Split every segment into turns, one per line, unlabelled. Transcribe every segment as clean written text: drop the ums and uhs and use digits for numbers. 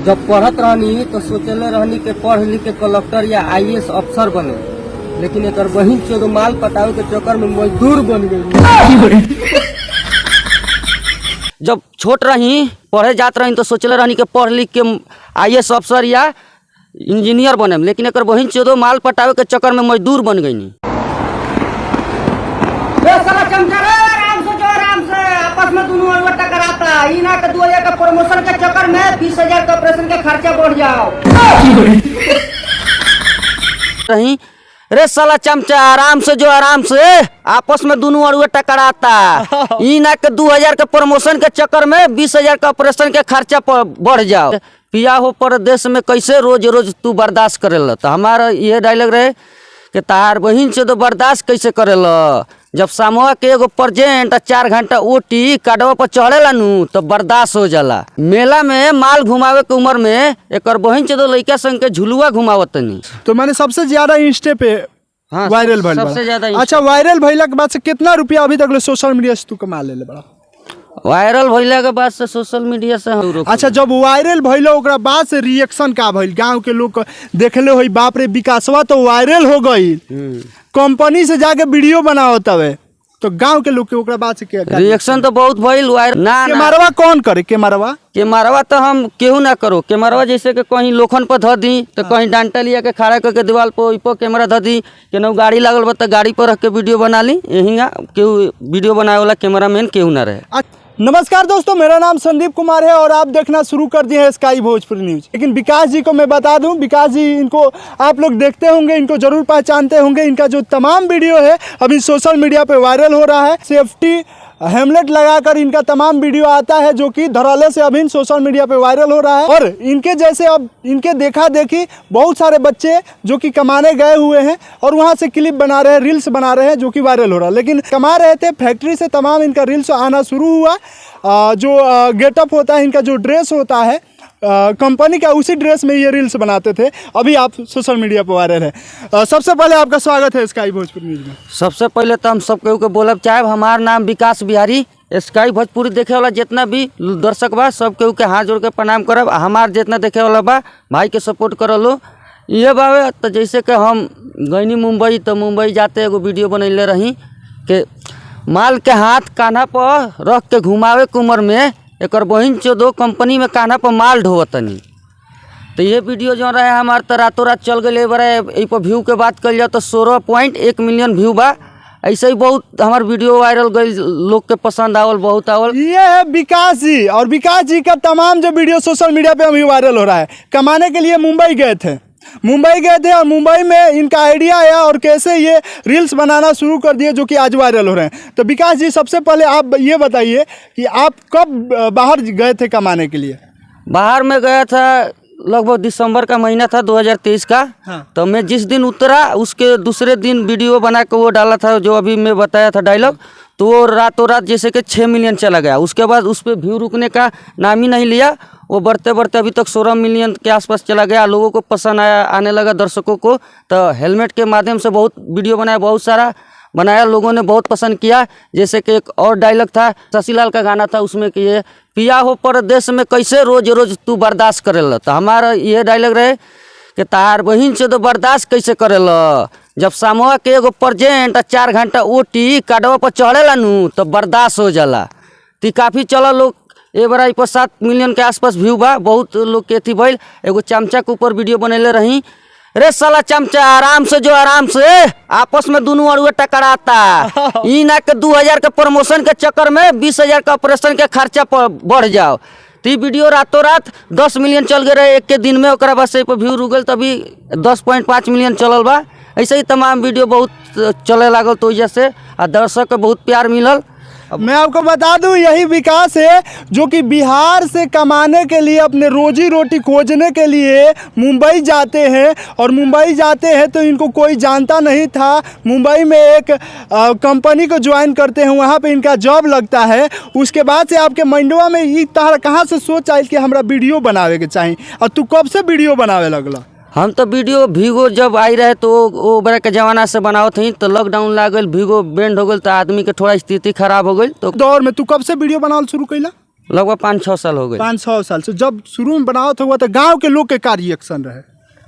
जब पढ़त रहनी तो सोचले रहनी कि पढ़ लिख के कलेक्टर या आईएएस अफसर बने, लेकिन एक बहिन चोद माल पटावे के चक्कर में मजदूर बन गई। जब छोट रही, पढ़े जात रही, तो सोचले रहनी कि पढ़ लिख के आईएएस अफसर या इंजीनियर बने, लेकिन एक बहिन चोदो माल पटावे के चक्कर में मजदूर बन गई। आराम से जो, आराम से, आपस में दोनों अलग टकराता। ई ना के 2000 का प्रमोशन के चक्कर में 20,000 का ऑपरेशन के खर्चा बढ़ जाओ रही। रे साला चमचा, आराम से जो, आराम से, आपस में दोनों अरुआ टकराता। ई ना के 2000 के प्रमोशन के चक्कर में 20,000 का ऑपरेशन के खर्चा बढ़ जाओ। पिया हो परदेश में कैसे रोज रोज तू बर्दाश्त करेला? तो हमारा ये डायलॉग रहे कि तार बहिन से तो बर्दाश्त कैसे करेला, जब सामवा के एगो प्रेजेंट 4 घंटा ओटी काडवा पर चढ़ेला नु तो बर्दाश्त हो जाला। मेला में माल घुमावे के उम्र में एकर बहिन से तो लइका संग के झुलुआ घुमावतनी।
तो मैंने सबसे ज्यादा इंस्टे पे
हाँ,
वायरल भइल
सबसे
बा।
ज्यादा।
अच्छा, वायरल भइला के बाद से कितना रुपया अभी तक ले सोशल मीडिया से तू कमा लेले बड़ा?
वायरल भइला के बाद से सोशल मीडिया से हम
अच्छा, जब वायरल भइल ओकरा बाद से रिएक्शन का भइल? गांव के लोग देखले होई, बाप रे, विकासवा तो वायरल हो गई, कंपनी से जाके वीडियो बनावत हवे। तो गांव के लोग के ओकरा बाद से क्या
रिएक्शन तो बहुत भइल वायर ना
के
ना।
मारवा कौन करे के मारवा?
के मारवा तो हम केहू ना करो। कैमरवा जैसे कि कहीं लोखन पर धर दी, तो कहीं डांटा लिया के खड़ा करके दीवार पर ओइ पर कैमरा धर दी। केनहू गाड़ी लागल बा तो गाड़ी पर रख के वीडियो बना ली। यहीं केहू वीडियो बनावे वाला कैमरा मैन केहू ना रहे।
नमस्कार दोस्तों, मेरा नाम संदीप कुमार है और आप देखना शुरू कर दिए हैं स्काई भोजपुरी न्यूज। लेकिन विकास जी को मैं बता दूं, विकास जी, इनको आप लोग देखते होंगे, इनको जरूर पहचानते होंगे। इनका जो तमाम वीडियो है अभी सोशल मीडिया पे वायरल हो रहा है। सेफ्टी हेमलेट लगाकर इनका तमाम वीडियो आता है, जो कि धड़ल्ले से अभी सोशल मीडिया पे वायरल हो रहा है। और इनके जैसे अब इनके देखा देखी बहुत सारे बच्चे जो कि कमाने गए हुए हैं और वहाँ से क्लिप बना रहे हैं, रील्स बना रहे हैं, जो कि वायरल हो रहा है। लेकिन कमा रहे थे फैक्ट्री से तमाम इनका रील्स आना शुरू हुआ। जो गेटअप होता है इनका, जो ड्रेस होता है कंपनी का, उसी ड्रेस में ये रील्स बनाते थे। अभी आप सोशल मीडिया पर वायरल है। सबसे पहले आपका स्वागत है स्काई भोजपुरी न्यूज में।
सबसे पहले तो हम सब केहू के बोलब चाहेब, हमार नाम विकास बिहारी। स्काई भोजपुरी देखे वाला जितना भी दर्शक बा, सब केहू के हाथ जोड़ के प्रणाम करब। आ हमार जितना देखे वाला बा, भाई के सपोर्ट करलो। ये बावे तो जैसे कि हम गईनी मुंबई, तो मुंबई जाते एगो वीडियो बनैले रही कि माल के हाथ कान्हा पर रख के घुमावे के उम्र में एकर बहिन चोदो कंपनी में कान्हा पर माल ढोवतनी। तो ये वीडियो जो रहे हमार तो रातों रात चल गई बड़े। एहि पर व्यू के बात कल जाओ तो 16.1 मिलियन व्यू बा। ऐसे ही बहुत हमार वीडियो वायरल गई, लोग के पसंद आवल, बहुत आवल।
ये है विकास जी और विकास जी का तमाम जो वीडियो सोशल मीडिया पे अभी वायरल हो रहा है। कमाने के लिए मुंबई गए थे, मुंबई गए थे और मुंबई में इनका आइडिया आया और कैसे ये रील्स बनाना शुरू कर दिए, जो कि आज वायरल हो रहे हैं। तो विकास जी, सबसे पहले आप ये बताइए कि आप कब बाहर गए थे कमाने के लिए?
बाहर में गया था, लगभग दिसंबर का महीना था 2023 का। तो मैं जिस दिन उतरा, उसके दूसरे दिन वीडियो बना के वो डाला था, जो अभी मैं बताया था डायलॉग। तो वो रातों रात जैसे कि 6 मिलियन चला गया। उसके बाद उस पर व्यू रुकने का नाम ही नहीं लिया। वो बढ़ते बढ़ते अभी तक 16 मिलियन के आसपास चला गया। लोगों को पसंद आया, आने लगा दर्शकों को। तो हेलमेट के माध्यम से बहुत वीडियो बनाया, बहुत सारा बनाया, लोगों ने बहुत पसंद किया। जैसे कि एक और डायलॉग था, शशिलाल का गाना था उसमें कि ये पिया हो परदेश में कैसे रोज रोज तू बर्दाश्त करेला? तो हमारा ये डायलॉग रहे कि तार बहिन से तो बर्दाश्त कैसे करेला, जब सामवा के एगो प्रेजेंट 4 घंटा ओटी काडवा पर चढ़ेला नु तो बर्दाश्त हो जाला। तो काफ़ी चला लोग। ए बड़ा पर 7 मिलियन के आसपास व्यू बा। बहुत लोग के अथी भइल। एगो चमचा के ऊपर वीडियो बनैले रही। रे साला चमचा, आराम से जो, आराम से, आपस में दोनों अरुआ टकराता। ई ना के 2000 के प्रमोशन के चक्कर में 20,000 का ऑपरेशन के खर्चा बढ़ जाओ। तो ई वीडियो रातों रात 10 मिलियन चल गए रहे एक के दिन में। ओकरा बाद से व्यू रुक गल, तभी 10.5 मिलियन चलल बा। ऐसे ही तमाम वीडियो बहुत चले लागल, तो वजह से आ दर्शक के बहुत प्यार मिलल।
मैं आपको बता दूं, यही विकास है जो कि बिहार से कमाने के लिए, अपने रोजी रोटी खोजने के लिए मुंबई जाते हैं और मुंबई जाते हैं तो इनको कोई जानता नहीं था। मुंबई में एक कंपनी को ज्वाइन करते हैं, वहाँ पे इनका जॉब लगता है। उसके बाद से आपके माइंडवा में ई तहरा कहाँ से सोच आयल कि हमरा वीडियो बनावे के चाही और तू कब से वीडियो बनावे लगला?
हम तो वीडियो भीगो जब आई रहे तो वो बड़ा के जमाना से बनावत हई। तो लॉकडाउन लागल, भीगो बैंड हो गल, तो आदमी के थोड़ा स्थिति खराब हो गई तो
दौर में तू कब से वीडियो बनावल शुरू कैला?
लगभग 5-6 साल हो गए।
5-6 साल से जब शुरू में बनावत हुआ तो गांव के लोग के का रिएक्शन रहे?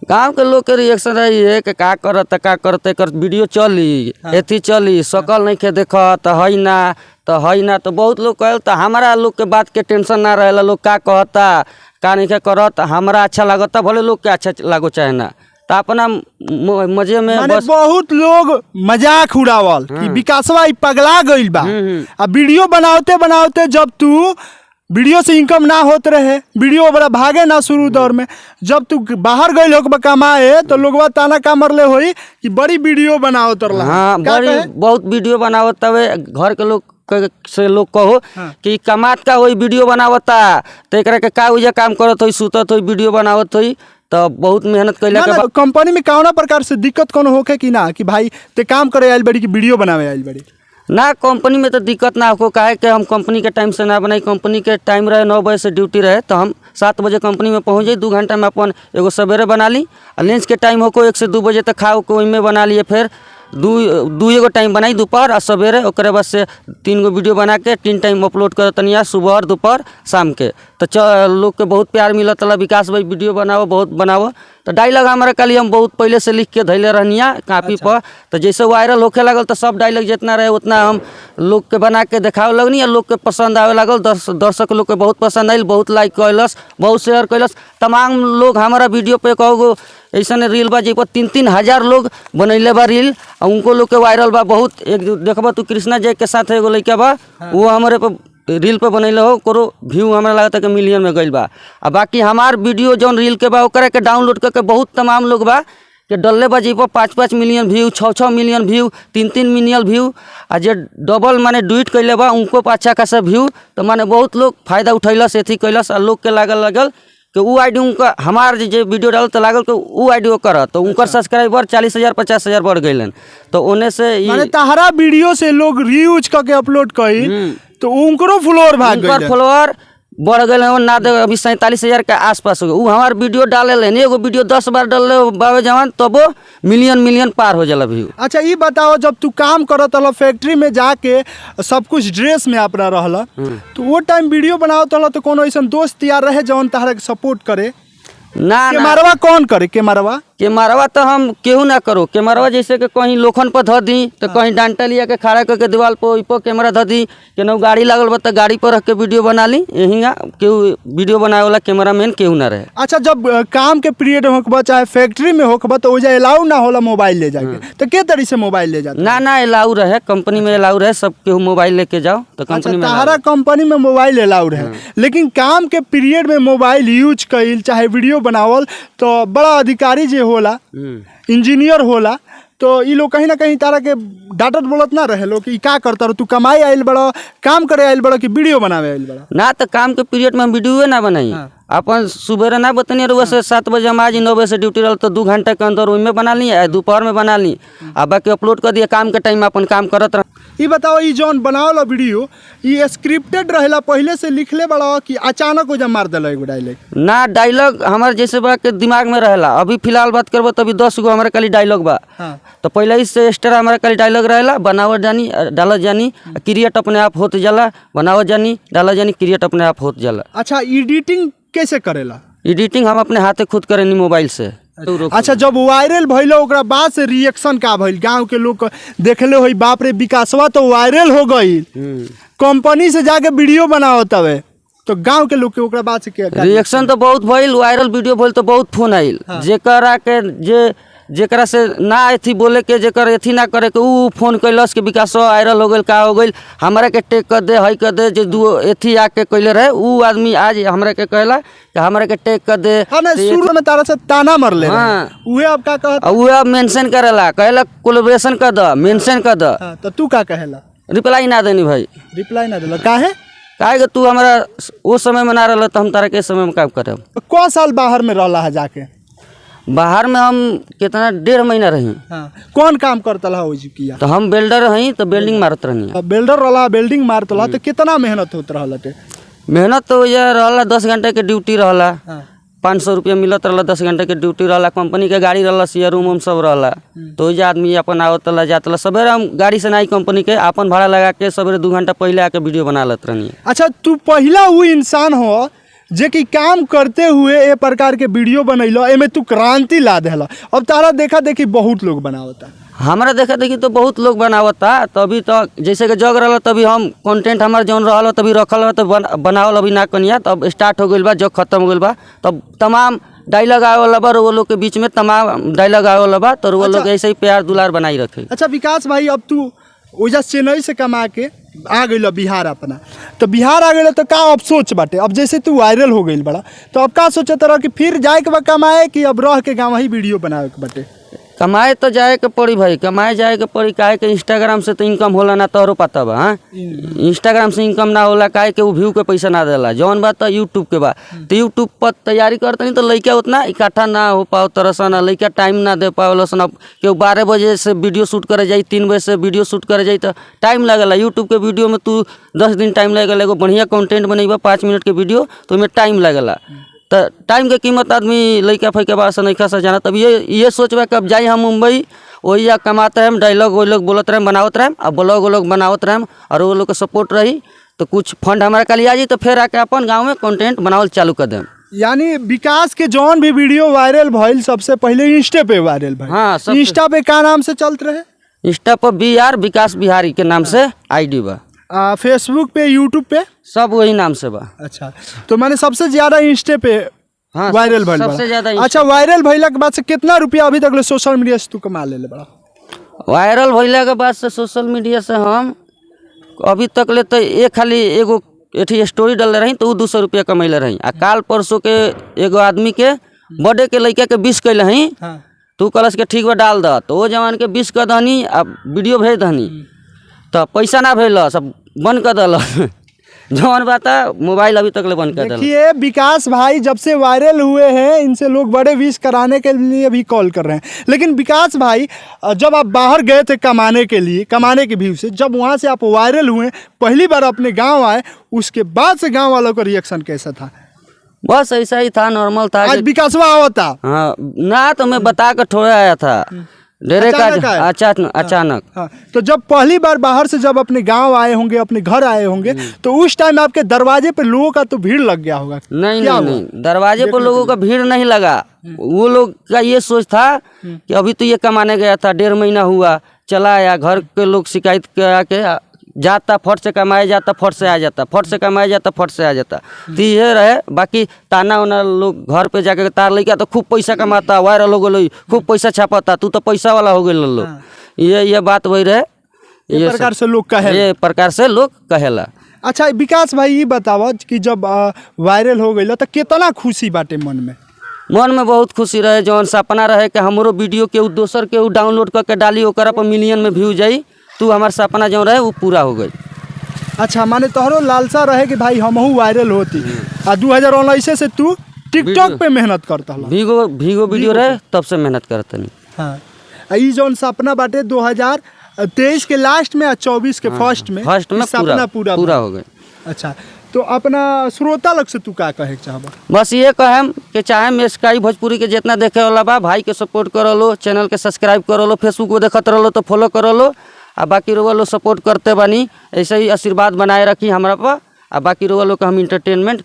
गांव के लोग के रिएक्शन रही है कि का करत का करत, एकर वीडियो चली, एथी चली, सकल नहीं के देखत है ना तो है ना। तो बहुत लोग कहल, तो हमारा लोग के बात के टेंशन ना रहेला, लोग का कहता का नहीं के करत, हमारा अच्छा लागता, भले लोग के अच्छा लागो चाहे ना, तो अपना मजे में
माने
बस।
बहुत लोग मजाक उड़ावल कि विकासवा ई पगला गइल बा। आ वीडियो बनावते बनावते जब तू वीडियो से इनकम ना होत रहे, वीडियो बड़ा भागे ना शुरू दौर में, जब तू बाहर गइल हो कमाए तो लोगवा ताना का मरले होई कि बड़ी वीडियो बनावत रहला।
हाँ,
का
बड़ी
कहे?
बहुत वीडियो बनावत तवे घर के लोग से लोग कहो कि कमात का होई वीडियो बनावता, तो एकरा के का उजा काम करत होई, सुतत होई, वीडियो बनावत होई। तो बहुत मेहनत कैला
ना,
के
ना,
बाद
कंपनी में कौना प्रकार से दिक्कत कोनो होखे कि ना कि भाई ते काम करे आइल बड़ी कि वीडियो बनावे आइल बड़ी?
ना, कंपनी में तो दिक्कत ना हो, काहे कि हम कंपनी के टाइम से ना बनाई। कंपनी के टाइम रहे 9 बजे से ड्यूटी रहे, तो हम 7 बजे कंपनी में पहुँच जाई, 2 घंटा में अपन एगो सवेरे बना ली, आ लंच के टाइम होको 1 से 2 बजे तक खाओ को ओहिमे बना लिए, फिर दू एगो टाइम बनाई दोपहर और सवेरे, ओकरे बाद से 3 गो वीडियो बना के 3 टाइम अपलोड कर तनिया, सुबह और दोपहर शाम के। तो लोग के बहुत प्यार मिलत रहा, विकास भाई वीडियो बनाओ, बहुत बनाओ। तो डायलॉग हमारा कल हम बहुत पहले से लिख के धैले रहनिया कापी पर, तो जैसे वायरल होखे लागल तो सब डायलॉग जितना रहे उतना हम लोग के बना के देखावे लगनी, और लोग के पसंद आवे लागल। दर्शक लोग के बहुत पसंद आयल, बहुत लाइक कैलस, बहुत शेयर कैलस। तमाम लोग हमारा वीडियो पे कहो ऐसा रील बा पर 3-3 हजार लोग बनैले बा रील, और उनको लोग के वायरल बा बहुत। एक देखबा तू कृष्णा जय के साथ एगो लड़का बा, वो हमारे पर रील पे बनैले हो, करो व्यू हमरा लगता कि मिलियन में गइल बा। आ बाकी हमार वीडियो जौन रील के बा ओकरा के डाउनलोड करके बहुत तमाम लोग बा के डलले बा, पर 5-5 million view, 6-6 million view, 3-3 million view, आ जे डबल माने डुइट कैले बा उनको अच्छा खासा व्यू। तो माने बहुत लोग फायदा उठैलस, अथी कैलस, आ लोग के लागल लागल कि उ आईडी उनका हमार जे वीडियो डाल तो लागल कि उ आईडी ओकर, तो उनकर सब्सक्राइबर 40,000 50,000 बढ़ गइलन। तो ओने से
माने तहरा वीडियो से लोग रीयूज करके अपलोड कई तो उनकरो फॉलोअर भाग
उनकर
गइल,
फॉलोअर बढ़ गए हो ना, दे अभी 47,000 के आसपास हो गए। उ हमार वीडियो डाले लेन, एगो वीडियो 10 बार डाले बाबे जवान तबो मिलियन मिलियन पार हो जाला व्यू।
अच्छा ये बताओ, जब तू काम करत रहल फैक्ट्री में जाके सब कुछ ड्रेस में अपना रहल, तो वो टाइम वीडियो बनावत रहल तो कोनो ऐसा दोस्त यार रहे जौन तहरा के सपोर्ट करे?
ना
के
ना,
मारवा कौन करे? के मारवा
के मारवा तो हम केहू ना करो। के मारवा जैसे कि कहीं लोखन पर धर दी, तो कहीं डांटा लिया के खड़ा करके दीवार पर ओइ पर कैमरा धर दी, केनहू गाड़ी लागल बा तो गाड़ी पर रख के वीडियो बना ली। यहीं केहू वीडियो बनावे वाला कैमरा मैन केहू ना रहे।
अच्छा, जब काम के पीरियड होखबा चाहे फैक्ट्री में होखबा तो ओजा अलाउ ना होला मोबाइल ले जाके, तो के तरी से मोबाइल ले जाते?
ना ना, अलाउ रहे, कंपनी में अलाउ रहे, सब केहू मोबाइल लेके जाओ तो कंपनी में
तहरा कंपनी में मोबाइल अलाउड है, लेकिन काम के पीरियड में मोबाइल यूज कईल चाहे वीडियो बनावल तो बड़ा अधिकारी जे होला, इंजीनियर होला, तो ई लोग कहीं ना कहीं तारा के डांटत बोलत ना रहे लोग कि ई का करता रहो तू, कमाई आइल बड़ा, काम करे आइल बड़ा कि वीडियो बनावे आइल बड़ा?
ना तो काम के पीरियड में हम वीडियो ना बनाई। अपन सुबह ना बतनी रुआ से 7 बजे हम आज 9 बजे से ड्यूटी रहल तो 2 घंटा के अंदर ओहिमे बना ली, दोपहर में बना ली, आ बाकी अपलोड कर दिए। काम के टाइम में अपन काम करत रह।
ई बताओ, ई जौन बनावल वीडियो ई स्क्रिप्टेड रहेला, पहले से लिखले बड़ा कि अचानक ओजा मार देला एगो डायलॉग?
ना, डायलॉग हमार जैसे बा के दिमाग में रहेला। अभी फिलहाल बात करबो तो अभी 10 गो हमारे खाली डायलॉग बा।
हाँ।
तो पहले ही से एक्स्ट्रा हमारा खाली डायलॉग रहेला, बनावत जानी डालत जानी, क्रिएट अपने आप होत जाला, बनावत जानी डालत जानी, क्रिएट अपने आप होत जाला।
अच्छा, एडिटिंग कैसे करेला?
एडिटिंग हम अपने हाथे खुद करेनी मोबाइल से।
अच्छा, जब वायरल भइल ओकरा बाद से रिएक्शन का भइल? गांव के लोग देखले होई बाप रे विकासवा तो वायरल हो गई, कंपनी से जाके वीडियो बनावत हवे, तो गांव के लोग के ओकरा बाद से क्या
रिएक्शन तो बहुत भइल, वायरल वीडियो भइल तो बहुत फोन आइल। जेकरा के जे जेकरा से ना अथी बोले के, जेकर अथी ना करे के, उ फोन कैलस कि विकास वायरल हो गइल, का हो गइल, हमरा के टेक कर दे, हई कर दे। जे दू अथी आके कैले रहे उ आदमी आज हमरा के कहला कि हमरा के टेक कर दे।
हाँ ना, शुरू में तारा से ताना मरले रहे।
हाँ।
उहे अब का कहत?
आ उहे अब मेंशन करेला, कहेला कोलैबोरेशन कर द, मेंशन कर द।
हाँ, तो तू का कहेला?
रिप्लाई ना देनी भाई।
रिप्लाई ना देला काहे?
काहे कि तू हमरा ओ समय में ना रहल तो हम तारा के समय में काम करब।
कौ साल बाहर में रहला है जाके?
बाहर में हम कितना 1.5 महीना रही।
हाँ। कौन काम करता रहा ओजी किया?
तो हम वेल्डर हई तो वेल्डिंग मारत रहनी।
वेल्डर रहला, वेल्डिंग मारत रहा, तो कितना मेहनत होत रहल टे?
मेहनत तो यह रहला 10 घंटा के ड्यूटी रहला।
हाँ।
500 रुपया मिलत रहला, 10 घंटे के ड्यूटी रहला, कंपनी के गाड़ी रहला, सिया रूम उम सब रहला। तो ओइजा आदमी अपन आवत रहला जात रहला। सवेरे हम गाड़ी से नहीं, कंपनी के अपन भाड़ा लगा के सवेरे 2 घंटा पहले आके वीडियो बना लेत रहनी।
अच्छा, तू पहला वो इंसान हो जे कि काम करते हुए ए प्रकार के वीडियो बनैलो, एमे तू क्रांति ला देला। अब तारा देखा देखी बहुत लोग बनावता।
हमारा देखा देखी तो बहुत लोग बनावता। तभी तो जैसे कि जग रहला तभी हम कंटेंट हमार जौन रहल तभी रखल बा, तो बनावल अभी ना कनिया, तब स्टार्ट हो गइल बा। जग खत्म हो गइल बा तब तमाम डायलॉग आवे वाला बा, वो लोग के बीच में तमाम डायलॉग आवे वाला बा, तो वो लोग ऐसे ही प्यार दुलार बनाई रखे।
अच्छा विकास भाई, अब तू ओइजा चेन्नई से कमा के आ गइल बिहार अपना, तो बिहार आ गइल तो का अब सोच बाटे? अब जैसे तू वायरल हो गइल बड़ा, तो अब का सोचत रह कि फिर जाए के बा कमाए कि अब रह के गाँव ही वीडियो बनावे के बाटे?
कमाए तो जाए के पड़ी भाई, कमाए जाए के पड़ी। काहे के इंस्टाग्राम से तो इनकम होला ना, तोहरो पता बा। हाँ, इंस्टाग्राम से इनकम ना होला, काहे के वो व्यू के पैसा ना देला। जौन बात तो यूट्यूब के बा, तो यूट्यूब पर तैयारी करते नहीं तो लइका उतना इकट्ठा ना हो पाओ तरसन, लइका टाइम ना दे पाओ सन। अब केहू 12 बजे से वीडियो शूट करे जाई, 3 बजे से वीडियो शूट करे जाई तो टाइम लगेला। यूट्यूब के वीडियो में तू 10 दिन टाइम लगेला। एगो बढ़िया कंटेंट बनेबा 5 मिनट के वीडियो तो ओहिमे टाइम लगेला। तो टाइम के कीमत आदमी लइका फैका बा से नइखा से जाना। तब ये सोचबा कि अब जाई हम मुंबई, वही जा कमाते रहेम, डायलॉग वही लोग बोलत रहेम, बनावत रहेम, और ब्लॉग वो लोग बनावत रहेम, और वो लोग के सपोर्ट रही तो कुछ फंड हमारा कल आ जाई तो फिर आके अपन गाँव में कंटेंट बनावल चालू कर देम।
यानी विकास के जौन भी वीडियो वायरल भइल सबसे पहले इंस्टा पे वायरल भइल।
हाँ, सब
इंस्टा पे का नाम से चलत रहे?
इंस्टा पर BR विकास बिहारी के नाम से आईडी बा।
फेसबुक पे, यूट्यूब पे
सब वही नाम से बा।
अच्छा, तो मैंने सबसे ज्यादा इंस्टे पे
हाँ,
वायरल भइल
सबसे
बा।
ज्यादा।
अच्छा, वायरल भइला के बाद से कितना रुपया अभी तक ले सोशल मीडिया से तू कमा लेले बड़ा?
वायरल भइला के बाद से सोशल मीडिया से हम अभी तक ले तो एक खाली एगो एथी स्टोरी डालले रही तो उ 200 रुपया कमैले रही। आ काल परसों के एगो आदमी के बर्थडे के लइका के विश कैले हई।
हाँ।
तू कहलस के ठीक बा डाल द, तो वो जवान के विश कर दहनी आ वीडियो भेज दहनी, तो पैसा ना भेजल, सब बंद कर दल। जौन बात है मोबाइल अभी तक ले बंद कर दल।
देखिए विकास भाई जब से वायरल हुए हैं इनसे लोग बड़े विश कराने के लिए भी कॉल कर रहे हैं। लेकिन विकास भाई, जब आप बाहर गए थे कमाने के लिए, कमाने के व्यू से जब वहाँ से आप वायरल हुए, पहली बार अपने गांव आए, उसके बाद से गांव वालों का रिएक्शन कैसा था?
बस ऐसा ही था, नॉर्मल था।
आज विकासवा आवता?
हाँ ना, तो मैं बता के थोड़े आया था डेरे का।
अचानक आए?
अचानक अचानक।
हाँ, तो जब पहली बार बाहर से जब अपने गांव आए होंगे, अपने घर आए होंगे, तो उस टाइम आपके दरवाजे पे लोगों का तो भीड़ लग गया होगा।
नहीं
क्या
नहीं
हुआ?
नहीं, दरवाजे पर लोगों का भीड़ नहीं लगा। वो लोग का ये सोच था कि अभी तो ये कमाने गया था, 1.5 महीना हुआ, चला आया। घर के लोग शिकायत के आके जाता, फट से कमाए जाता, फट से आ जाता, फट से कमाए जाता, फट से आ जाता। तो ये रहे। बाकी ताना उना लोग घर पे जाके तार लइका तो खूब पैसा कमाता, वायरल हो गई, खूब पैसा छापता, तू तो पैसा वाला हो गई लोग। ये बात वही रहे।
ये प्रकार से लोग कहे।
ये प्रकार से लोग कहेला।
अच्छा विकास भाई, ये बतावा कि जब वायरल हो गई तो कितना खुशी बाटे मन में?
मन में बहुत खुशी रहे। जौन सपना रहे कि हमरो वीडियो के दोसर के डाउनलोड करके डाली, ओकरा पर मिलियन में व्यू जाई, तू हमार सपना जो रहे वो पूरा हो गई।
अच्छा, माने तोहरो लालसा रहे कि भाई हमहू वायरल होती, आ 2019 से तू टिकटॉक पे मेहनत करता हला।
भीगो भीगो वीडियो रहे तब से मेहनत करते नहीं।
हाँ, आ ई जौन सपना बाटे 2023 के लास्ट में आ 24 के फर्स्ट में,
फर्स्ट में
ई सपना
पूरा
पूरा
पूरा हो गई।
अच्छा, तो अपना श्रोता लोग से तू का कहे के चाहबा?
बस ये कहम कि चाहे हम स्काई भोजपुरी के जितना देखे वाला बा, भाई के सपोर्ट करलो, चैनल के सब्सक्राइब करलो, फेसबुक पे देखत रहलो तो फॉलो करलो, आ बाकी रोवा लोग सपोर्ट करते बानी, ऐसे ही आशीर्वाद बनाए रखी हमरा पर। आ बाकी रोवा लोग के हम इंटरटेनमेंट